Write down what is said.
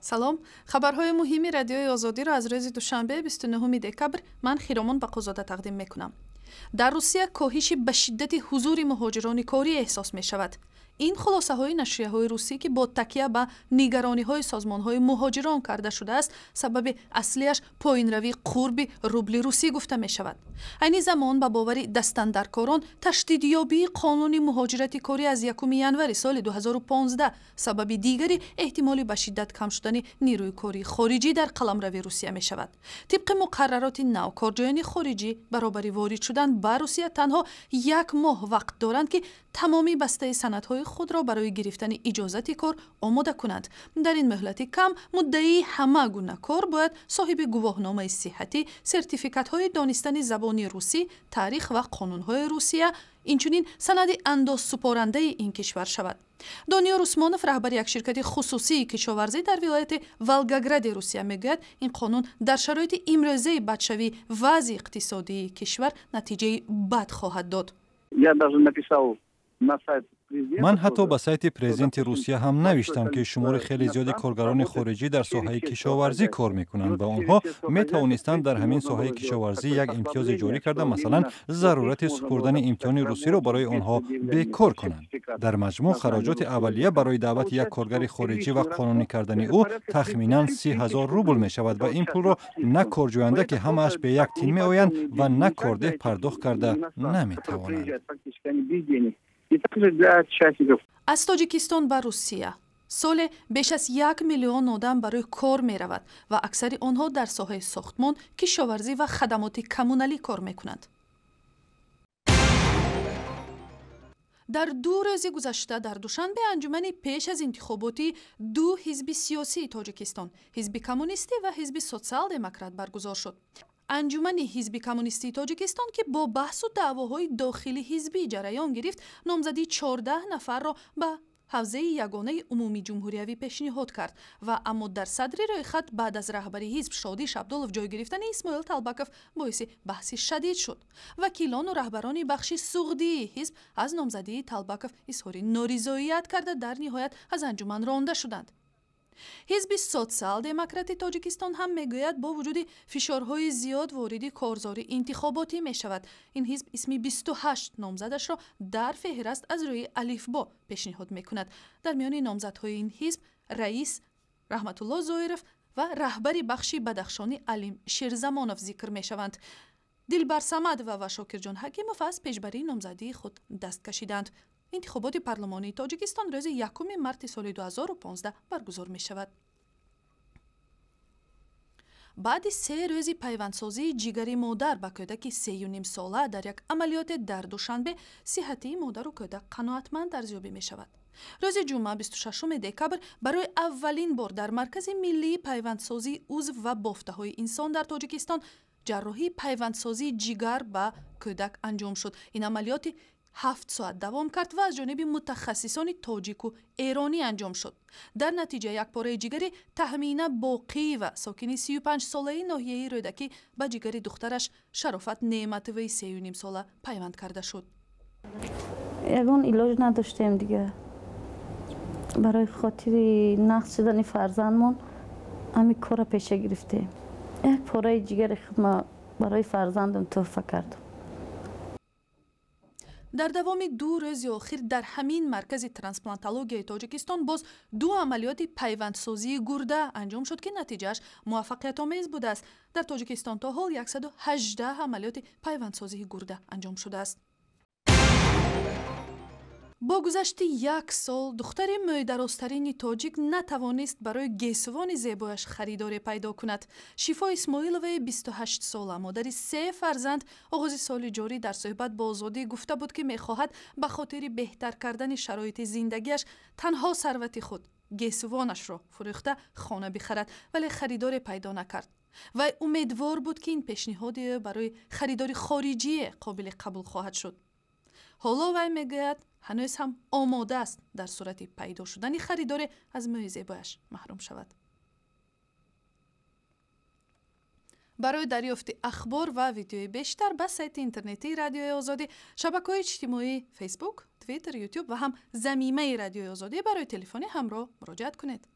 Салом. Хабарҳои муҳими Радиои Озодиро аз рӯзи душанбе, 29 декабр, ман, Хиромон Бақозода, тақдим мекунам. Дар Русия коҳиши ба шиддати ҳузури муҳоҷирони корӣ эҳсос мешавад. Ин хулосаҳои нашрияҳои русӣ, ки бо такя ба нигарониҳои созмонҳои муҳоҷирон карда шудааст, сабаби аслиаш поинравии қурби рубли русӣ гуфта мешавад. Айни замон, ба бовари дастандаркорон, ташдидёбии қонуни муҳоҷирати корӣ аз 1 январи соли 2015 сабаби дигари эҳтимоли ба шиддат кам шудани нерӯи кории хориҷӣ дар қаламрави Русия мешавад. Тибқи муқаррароти нав, корҷӯёни хориҷӣ баробари ворид шудан ба Русия танҳо як моҳ вақт доранд, ки тамоми бастаи санадҳои худро барои гирифтани иҷозати кор омода кунанд. Дар ин муҳлати кам муддаии ҳама гуна кор бояд соҳиби гувоҳномаи сиҳатӣ, сертификатҳои донистани забони русӣ, таърих ва қонунҳои Русия, инчунин санади андозсупорандаи ин кишвар шавад. Дониёр Усмонов, раҳбари як ширкати хусусии кишоварзӣ дар вилояти Волгогради Русия, мегӯяд, ин қонун дар шароити имрӯзаи бадшавии вазъи иқтисодии кишвар натиҷаи бад хоҳад дод. Я даже написал на сайт. Ман ҳатто ба сайти президенти Русия ҳам навиштам, ки шумори хеле зиёди коргарони хориҷӣ дар соҳаи кишоварзӣ кор мекунанд ва онҳо метавонистанд дар ҳамин соҳаи кишоварзӣ як имтиёзе ҷорӣ карда, масалан, зарурати супурдани имтиҳони русиро барои онҳо бекор кунанд. Дар маҷмӯъ хароҷоти аввалия барои даъвати як коргари хориҷӣ ва қонунӣ кардани ӯ тахминан 30 000 рубл мешавад ва ин пулро на корҷӯянда, ки ҳамааш бе як тин меоянд, ва на кордеҳ пардохт карда наметавонанд. Аз Тоҷикистон ба Русия соле беш аз 1 миллион одам барои кор меравад ва аксари онҳо дар соҳаи сохтмон, кишоварзӣ ва хадамоти коммуналӣ кор мекунанд. Дар 2 рӯзи гузашта дар Душанбе анҷумани пеш аз интихоботи ду ҳизби сиёсии Тоҷикистон, Ҳизби коммунистӣ ва Ҳизби социал-демократ, баргузор шуд. Анҷумани Ҳизби коммунистии Тоҷикистон, ки бо баҳсу даъвоҳои дохили ҳизбӣ ҷараён гирифт, номзадии 14 нафарро ба ҳавзаи ягонаи умумии ҷумҳуриявӣ пешниҳод кард ва аммо дар садри рӯйхат баъд аз раҳбари ҳизб Шодӣ Шабдолов ҷой гирифтани Исмоил Талбаков боиси баҳси шадид шуд. Вакилону раҳбарони бахши суғдии ҳизб аз номзадии Талбаков изҳори норизоият карда, дар ниҳоят аз анҷуман ронда шуданд. Ҳизби социал-демократи Тоҷикистон ҳам, мегӯяд, бо вуҷуди фишорҳои зиёд вориди корзори интихоботӣ мешавад. Ин ҳизб исми 28 номзадашро дар феҳраст аз рӯи алифбо пешниҳод мекунад. Дар миёни номзадҳои ин ҳизб раис Раҳматулло Зоиров ва раҳбари бахши бадахшонӣ Алим Шерзамонов зикр мешаванд. Дилбар Самадова ва Шокирҷон Ҳакимов аз пешбарии номзадии худ даст кашиданд. Интихоботи парлумонии Тоҷикистон рӯзи 1 марти соли 2015 баргузор мешавад. Баъди 3 рӯзи пайвандсозии ҷигари модар ба кӯдаки 3,5 сола дар як амалиёте дар Душанбе сиҳатии модару кӯдак қаноатманд арзёбӣ мешавад. Рӯзи ҷумъа, 26 декабр, барои аввалин бор дар Маркази миллии пайвандсозии узв ва бофтаҳои инсон дар Тоҷикистон ҷарроҳии пайвандсозии ҷигар ба кӯдак анҷом шуд. Ин амалиёти 7 соат давом кард ва аз ҷониби мутахассисони тоҷику эронӣ анҷом шуд. Дар натиҷа як пораи ҷигари Таҳмина Боқиева, сокини 35-солаи ноҳияи Рӯдакӣ, ба ҷигари духтараш Шарофат Неъматоваи 3,5 сола пайванд карда шуд. Ягон илоҷ надоштем дигар. Барои хотири нағз шудани фарзандмон ҳамин корро пеша гирифтем. Як пораи ҷигари худма барои фарзандам тӯҳфа кардам. Дар давоми 2 рӯзи охир дар ҳамин маркази трансплантологияи Тоҷикистон боз ду амалиёти пайвандсозии гурда анҷом шуд, ки натиҷааш муваффақиятомез будааст. Дар Тоҷикистон то ҳол 118 амалиёти пайвандсозии гурда анҷом шудааст. Бо гузашти як сол духтари мӯйдарозтарини тоҷик натавонист барои гесувони зебояш харидоре пайдо кунад. Шифо Исмоиловаи 28-сола, модари се фарзанд, оғози соли ҷорӣ дар суҳбат бо Озодӣ гуфта буд, ки мехоҳад ба хотири беҳтар кардани шароити зиндагиаш танҳо сарвати худ, гесувонашро фурӯхта, хона бихарад, вале харидоре пайдо накард. Вай умедвор буд, ки ин пешниҳоди ӯ барои харидори хориҷие қобили қабул хоҳад шуд. Ҳоло вай мегӯяд, ҳанӯз ҳам омода аст дар сурати пайдо шудани харидоре аз мӯи зебояш маҳрум шавад. Барои дарёфти ахбор ва видеои бештар ба сайти интернетии Радиои Озодӣ, шабакаҳои иҷтимоӣ, Фейсбук, Твиттер, Ютуб ва ҳам замимаи Радиои Озодӣ барои телефони ҳамроҳ муроҷиат кунед.